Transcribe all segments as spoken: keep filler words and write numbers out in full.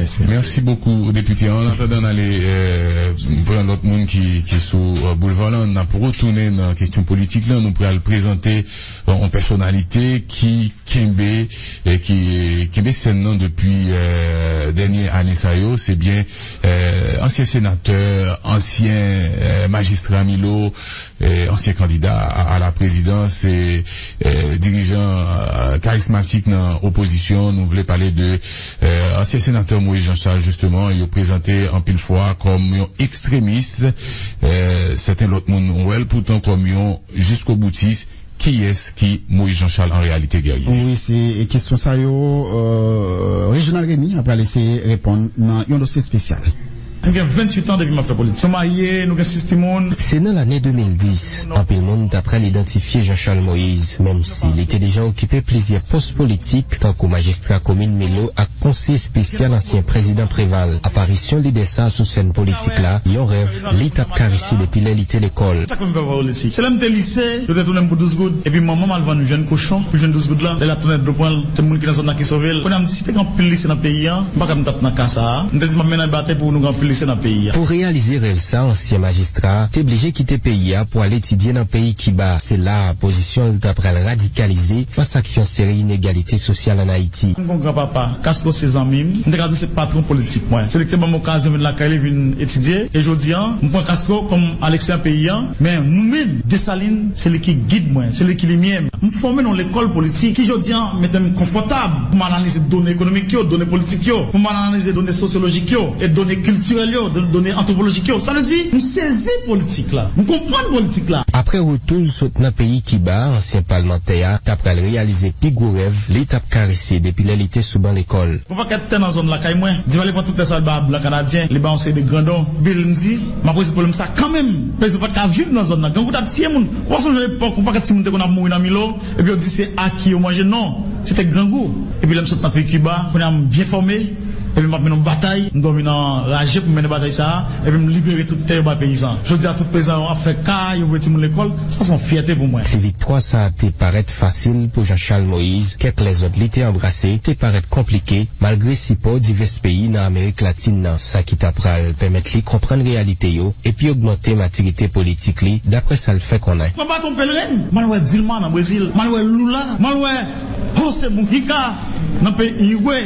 Mèsi. Mèsi bokou, depite. An atandan n ale, euh, pran lòt moun ki, ki sou, euh, boulva lan, n ap retounen nan kesyon politik lan. Nou pral prezante, euh, yon pèsonalite ki kenbe, euh, ki kenbe sèn nan depi, euh, dènye ane sa yo. Se byen, euh, ansyen senatè, ansyen, euh, majistra Milo, eh, ansyen kandida a, a la prezidans, eh, eh, dirijan, eh, karizmatik nan opozisyon. Nou vle pale de, eh, ansyen senatè Moïse Jean Charles, jisteman, yo prezante anpil fwa kòm yon ekstremis. Eh, sèten lòt moun wè l poutan kòm yon jiskoboutis. Kiyès ki Moïse Jean Charles an reyalite, Guerrier? Wi, se kesyon sa yo, eh, Reginald Remy ap pral eseye reponn nan yon dosye espesyal. M gen venntuit an depi m ap fè politik. Nou marye, nou gen sis timoun. Se nan lane de mil dis, anpil moun ta pral idantifye Jean Charles Moïse, menm si li te deja okipe plizyè pòs politik, tankou majistra komin Milo ak konseye espesyal ansyen prezidan Preval. Aparisyon lidè sa a sou sèn politik la, yon rèv li t ap karese depi lè li te lekòl. Sa k fè m fè politik? Se lè m te lise, yo te tounen m pou douz goud, epi manman m al vann vyann kochon pou jwenn douz goud lan. Lè l ap tounen dlo pran l, se moun ki nan zòn nan ki sove l. Kounye a m di, si te gen anpil lise nan peyi a, m pa kwè m t ap nan ka sa a. M te di, m ap mennen batay pou nou gen anpil lise nan peyi a. Pou reyalize rèv sa, ansyen majistra a te blije kite peyi a pou al etidye nan peyi Kiba. Se la a pozisyon l ta pral radikalize fas ak yon seri inegalite sosyal ann Ayiti. M gen yon granpapa, Castro se zanmi m. M te ka di w se patwon politik mwen. Se li ki te ban m okazyon vin lakay li, vin etidye. E jodi a, m pran Castro kòm Alexis an peyi a. Men nou menm, Desalin, se li ki gid mwen, se li ki limyè m. M fòme nan yon lekòl politik ki jodi a mete m konfòtab pou m analize done ekonomik yo, done politik yo, pou m analize done sosyolojik yo, e done kiltirèl yo, do-, done antwopolojik yo. Sa vle di, m sezi politik la, m konprann politik la. Apre retou l sot nan peyi Kiba, ansyen palmantè a ta pral reyalize pi gwo rèv li t ap karese depi lè li te sou ban lekòl. Gon pakèt tè nan zòn lakay mwen. Divalye pran tout tè sa, l ba blan kanadyen, li ba yon seri de grandon. Epi m di, m ap rezoud pwoblèm sa kanmenm. Pezo pa t ka viv nan zòn nan. Grangou t ap tiye moun. Ou pa sonje lepòk, yon pakèt timoun te konn ap mouri nan Milo, epi yo di se aki yo manje. Non, se te grangou. Epi lè m sot nan peyi Kiba, kounye a m byen fòme, epi m ap mennen yon batay, m dòmi nan raje pou m mennen batay sa a, epi m libere tout tè yo bay peyizan. Jodi a, tout peyizan yo ap fè kay, yo voye timoun lekòl. Sa se yon fyète pou mwen. Si viktwa sa a te parèt fasil pou Jean Charles Moïse, kèk lèzòt li te anbrase te parèt konplike, malgre sipò divès peyi nan Amerik Latin nan, sa ki ta pral pèmèt li konprann reyalite yo epi ogmante matirite politik li, daprè sa l fè konnen. M ap bat yon pèleren, m al wè Dilma nan Brezil, m al wè Lula, m al wè José Mujica nan peyi Irigwe,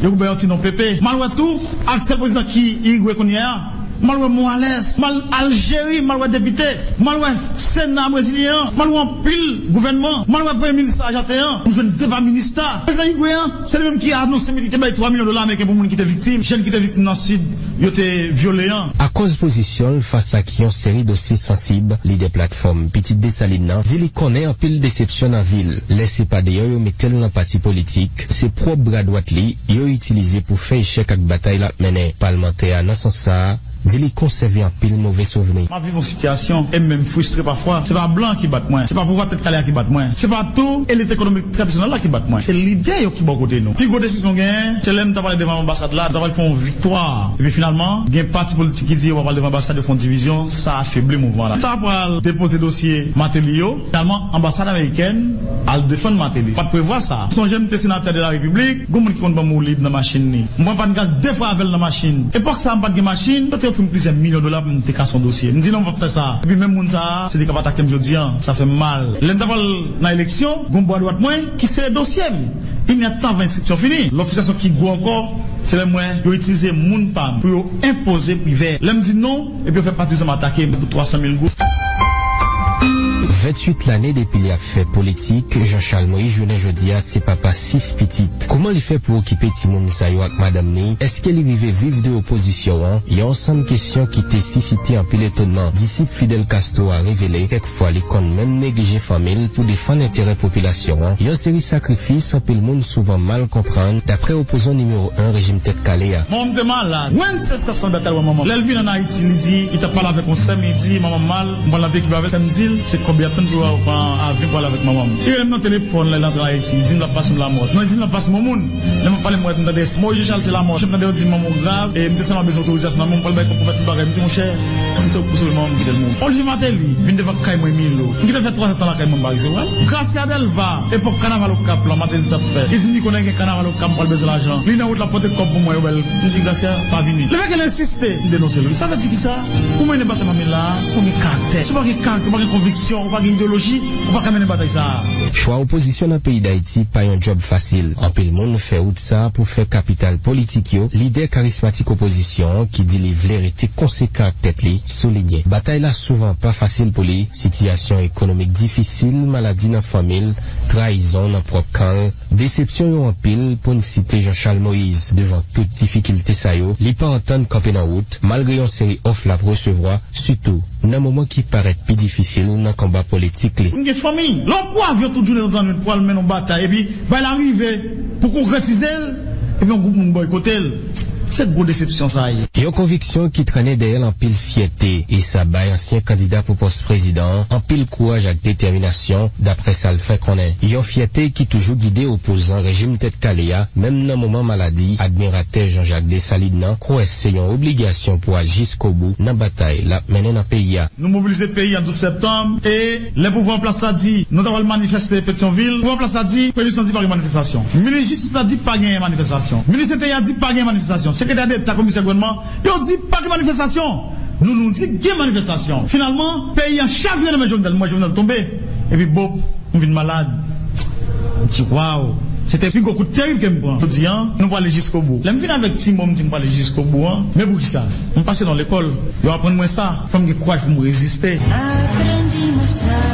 yo bay yon ti non Pepe. M al wè tou aktyèl prezidan ki Irigwe kounye a. M al wè Morales, m al Aljeri, m al wè depite, m al wè Sena brezilyen an, m al wè anpil gouvènman, m al wè premye minis Ajanten an, m jwenn deba minis la. Prezidan Igwe an, se li menm ki anonse li te bay twa milyon dola ameriken pou moun ki te viktim, jèn ki te viktim nan Sid, yo te vyole an. Akoz pozisyon l fas ak yon seri dosye sansib, lidè platfòm Pitit Desalin nan di li konnen anpil desepsyon nan vi l. Lè se pa deyò yo mete l nan pati politik, se pwòp bra dwat li yo itilize pou fè echèk ak batay l ap mennen. Palmantè a, nan sans sa a, di li konsève anpil move souvni. M ap viv yon sitiyasyon e m menm fristre pafwa. Se pa blan ki bat mwen. Se pa pouvwa tèt kale a ki bat mwen. Se pa tou elit ekonomik tradisyonèl la ki bat mwen. Se lidè yo ki bò kote nou. Pi gwo desepsyon m genyen, se lè m ta pral devan anbasad la, m ta pral fè yon viktwa. Epi finalman, gen pati politik ki di yo pa pral devan anbasad, yo fè yon divizyon, sa afebli mouvman la. M ta pral depoze dosye Martelly yo. Finalman, anbasad amerikèn al defann Martelly. Pa t prevwa sa. Sonje m te senatè de la repiblik, gon moun ki konn ban m woulib nan machin li. M pran pàn gaz de fwa avè l nan machin. Epòk sa a, m pa t gen machin, yo te ofri m plizyè milyon dola pou m te kase yon dosye. M di non, m p ap fè sa. Epi menm moun sa a, se li k ap atake m jodi a. Sa fè m mal. Lè m ta pral nan eleksyon, gon bwa dwat mwen ki sere dosye m. Inyè tan avan enstriksyon fini. Lòt fristrasyon ki gwo ankò, se lè m wè yo itilize moun pa m pou yo enpoze Privè. Lè m di non, epi yo fè patizan m atake m pou twa san mil goud. Venntuit lane depi li ap fè politik, Jean Charles Moïse jounen jodi a se papa sis pitit. Kòman li fè pou okipe timoun sa yo ak madanm ni? Èske li rive viv de opozisyon an? Yon ansanm kesyon ki te sisite anpil etonnman. Disip Fidel Castro a revele, kèk fwa li konn menm neglije fanmi l pou defann enterè popilasyon an. Yon seri sakrifis anpil moun souvan mal konprann, daprè opozan nimewo en rejim Tèt Kale a. Manman m te malad. Wences Cassandra t al wè manman m. Lè l vin ann Ayiti, li di, li t ap pale avèk yon sè m, li di, manman m mal, m pral nan peyi Kiba avè l. Sè m di l, se kòb Tann pou w pran avyon pou al avèk manman m. Li rele m nan telefòn lè l antre Ayiti. Li di m l ap pase m Lamòt. Non, li di m l ap pase m yon moun. Lè m ap pale, m wè m tande Moïse Jean Charles se Lamòt. M tande yo di m manman w grav. E m te sèlman bezwen otorizasyon nan men w, m pral bay kòb pou fè tout bagay. M di, monchè, si se ou k pou sove manman m, kite l mouri. Olivier Martelly vin devan kay mwen Milo. M gentan fè twa zè tan lakay mwen, m pa rete wè l. Gracia Delva, epòk kanaval Okap lan, Martelly t ap fè. Li di m li konnen gen kanaval Okap, m pral bezwen lajan. Li nan wout, l ap pote kòb pou mwen, yo ba l. M di, Gracia, pa vini. Lè Michael ensiste, m denonse l wi. Sa vle di kisa? Ou mennen batay manmi la, fò w gen karaktè. Si w pa gen karaktè, w pa gen konviksyon, w pa gen ideyoloji, ou pa ka mennen batay sa a. Chwa opozisyon nan peyi Dayiti pa yon djòb fasil. Anpil moun fè wout sa a pou fè kapital politik yo. Lidè karismatik opozisyon an, ki di li vle rete konsekan ak tèt li, soulinye batay la souvan pa fasil pou li. Sitiyasyon ekonomik difisil, maladi nan fanmi l, trayizon nan pwòp kan l, desepsyon yo anpil, pou n site Jean Charles Moïse. Devan tout difikilte sa yo, li pa antann kanpe nan wout, malgre yon seri òf l ap resevwa, sitou nan moman ki parèt pi difisil nan konba politik li. M gen fanmi. Lè w pran avyon tout jounen, tout lannwit pou al mennen yon batay, epi bay la rive pou konkretize l, epi yon gwoup moun boykote l. Se gwo desepsyon sa ye. Yon konviksyon ki trennen dèyè l anpil fyète, e sa bay ansyen kandida pou pòs prezidan an anpil kouraj ak detèminasyon, daprè sa l fè konnen. Yon fyète ki toujou gide opozan rejim Tèt Kale a, menm nan moman maladi admiratè Jean Jacques Dessalines nan, kwè se yon obligasyon pou al jiskobou nan batay l ap mennen nan peyi a. Nou mobilize peyi an douz septanm, e lè pouvwa an plas la di nou ta pral manifeste Petyonvil, pouvwa an plas la di premye minis lan di pa gen manifestasyon. Minis jistis la di pa gen manifestasyon. Minis enteryè a di pa gen manifestasyon. Sekretè deta, komisè gouvènman, yo di pa gen manifestasyon. Nou, nou di gen manifestasyon. Finalman, peyi an chavire nan men Jovenel. M wè Jovenel tonbe. Epi bop, m vin malad. M di, waw, se te pi gwo kout terib ke m pran. Jodi a, nou prale jiskobou. Lè m vin avèk ti mo m di m prale jiskobou an, men poukisa? M pase nan lekòl, yo aprann mwen sa. Fò m gen kouraj pou m reziste.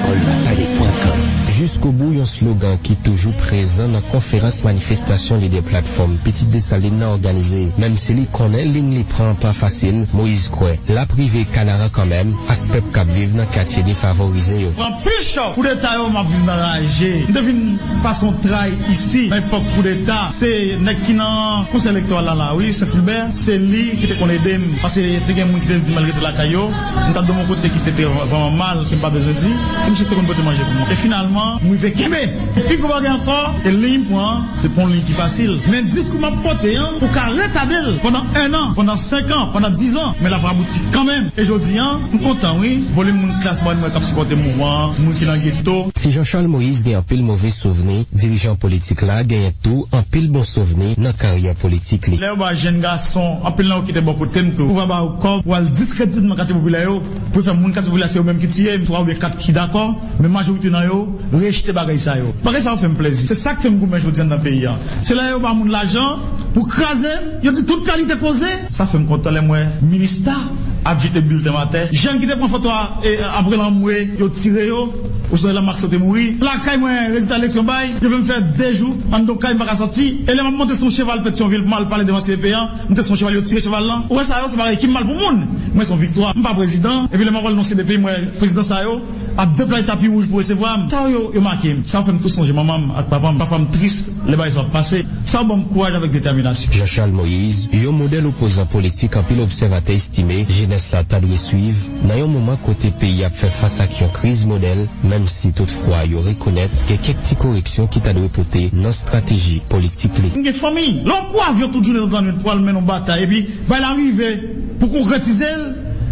Kòl batay pran kan. Jiskobou, yon slogan ki toujou prezan nan konferans manifestasyon lidè platfòm Pitit Desalin nan òganize. Menm si li konnen liy li pran pa fasil, Moïse kwè l ap rive Kanaran kanmenm ak pèp k ap viv nan katye defavorize yo. Pran pil chòk. Koudeta yo, m ap viv nan raje. M te vin pase yon tray isi nan epòk koudeta. Se nèg ki nan konsèy elektoral la, la, wi, Saint Hilbert. Se li ki te konn ede m. Paske te gen moun ki te di m al rete lakay yo. M t ap dòmi yon kote ki te, te vrèman mal, paske m pa bezwen di. Se misye ki te konn pote manje pou mwen. E finalman, m rive kenbe. E pi gwo bagay ankò, e liy m pran, se pa yon liy ki fasil. Men diskou m ap pote an, ou ka retade l pandan enn an, pandan senk an, pandan diz an, men l ap abouti kanmenm. E jodi a, m kontan, wi. Volim moun klas mwayèn mwen k ap sipòte mouvman an, moun ki nan geto. Si Jean Charles Moïse gen anpil move souvni, dirijan politik la genyen tou anpil bon souvni nan karyè politik li. Lè yo ba jèn gason, anpil nan yo ki te bò kote m tou, pouvwa ba yo kòb pou al diskredite m nan katye popilè yo, pou fè moun katye popilè se yo menm ki tiye m, twa oubyen kat ki dakò, men majorite nan yo rejte bagay sa yo. Bagay sa yo fè m plezi. Se sa k fè m goumen jodi a nan peyi a. Se lè yo ba moun lajan pou kraze m, yo di tout kalite koze. Sa fè m kontan lè m wè minista ap jete bilten m atè. Jèn ki te pran foto a, e, ap rele anmwe, yo tire yo. Osnon Elon Musk te mouri. Lakay mwen, rezilta eleksyon bay, yo fè m fè de jou anndan kay, m pa ka sòti. E lè m ap monte sou yon cheval Petyonvil pou m al pale devan C E P an, m te sou yon cheval, yo tire cheval lan. Ou wè sa yo, se bagay ki mal pou moun. Mwen se yon viktwa. M pa prezidan. Epi lè m ap wè l nan C D P, m wè prezidan sa yo ap deplwaye tapi wouj pou resevwa m. Sa yo, yo make m. Sa yo fè m tou sonje manman m ak papa m. Pafwa m tris lè bagay sa yo ap pase. Sa yo ban m kouraj avèk detèminasyon. Jean Charles Moïse, yon modèl opozan politik anpil obsèvatè estime jenès la ta dwe swiv nan yon moman kote peyi ap fè fas ak yon kriz modèl, menm si toutfwa yo rekonèt gen kèk ti koreksyon ki ta dwe pote nan estrateji politik li. M gen fanmi. Lè w pran avyon tout jounen, tout lannwit pou al mennen yon batay, epi bagay la rive pou konkretize l,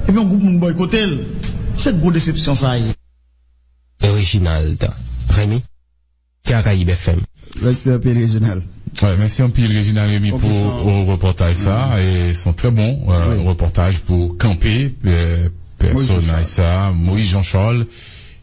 epi yon gwoup moun boykote l. Se gwo desepsyon sa ye. Reginald Remy, Caraïbes F M. Mèsi anpil, Reginald. Wè, mèsi anpil, Reginald Remy, pou, o, repòtaj sa. E se yon trè bon, euh, repòtaj pou kanpe, euh, pèsonaj sa, Moïse Jean Charles,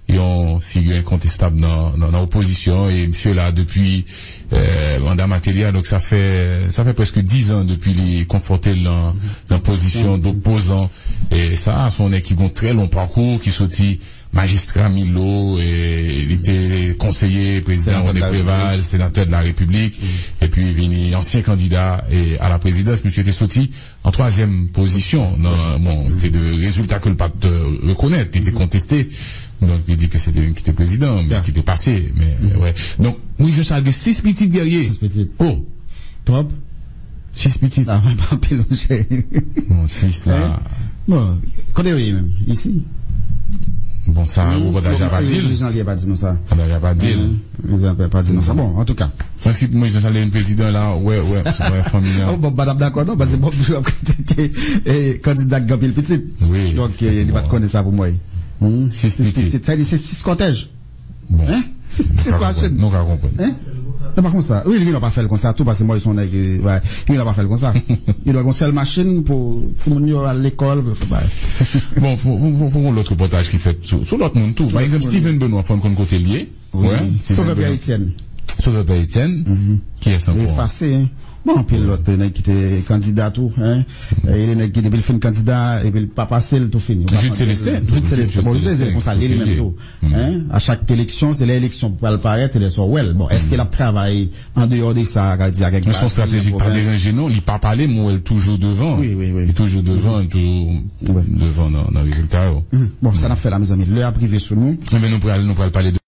yon figi enkontestab nan, nan, nan opozisyon, e misye la depi, euh, manda Martelly a, donk sa fè, sa fè prèske diz an depi li konfwonte l nan, nan pozisyon dopozan. E sa, se yon nèg ki gon trè lon pakou, ki soti majistra Milo, e li te konseye prezidan Rene Preval, senatè de la Repiblik, epi vini ansyen kandida, e, a la prezidans. Misye te soti an twazyèm pozisyon. Nan, bon, se de rezilta ke l pa t, euh, rekonèt. Li te konteste. Donk, li di ke se de li ki te prezidan, men ki te pase. Men, wè. Donk, Moïse Jean Charles gen sis pitit, Guerrier. Sis pitit. Oh! Twòp. Sis pitit. Ah, men pa anpil, monchè. Bon, sis la. Bon, kote yo ye menm? Isi? Bon, sa, reportaj la pa di l. Jean Pierre pa di nou sa. Reportaj la pa di l. Jean Pierre pa di nou sa. Bon, antouka. Mwen, si mwen, Jean Charles vin prezidan la, wè, wè, wè, fanmi an. Oh, Bob pa t ap dakò, non, paske Bob toujou ap kritike kandida k gen anpil pitit. Wi. Donk, li pa t konnen sa pou mwen. Sis pitit. Sa di se sis kòtèj. Bon. Hein? Sis machin. Nou ka konprann. Hein? Non, pa konsa. Wi, li pa fè l konsa tou, paske mwen, se yon nèg, li pa fè l konsa. Li dwe gon sèl machin pou timoun yo al lekòl, pou fè bagay. Bon, fò, fò, fò, fò yon lòt reportaj ki fèt sou, sou lòt moun tou. Pa egzanp, Steven Benoît, fò n konn kote l ye. Wi, Sovè Pierre Etienne. Sovè Pierre Etienne. Ki es ankò? Efase, hein. Bon, anpil lòt nèg ki te kandida tou, hein. E de nèg ki depi l fin kandida, epi l pa pase, l tou fini. Jude Célestin. Jude Célestin. Bon, Jude Célestin, konsa, li menm tou. Hein? A chak eleksyon, se lè eleksyon pral parèt, e lè sa w wè l. Bon, èske l ap travay an deyò de sa, ka di, avèk baz li nan pwovens? Men se yon estratejik pa deranje, non. Li pa pale, men w wè l toujou devan. Wi, wi, wi. Li toujou devan, toujou devan nan, nan rezilta yo. Bon, sa n ap fè la, mezanmi. Lè ap rive sou nou. Enben, nou pral, nou pral pale de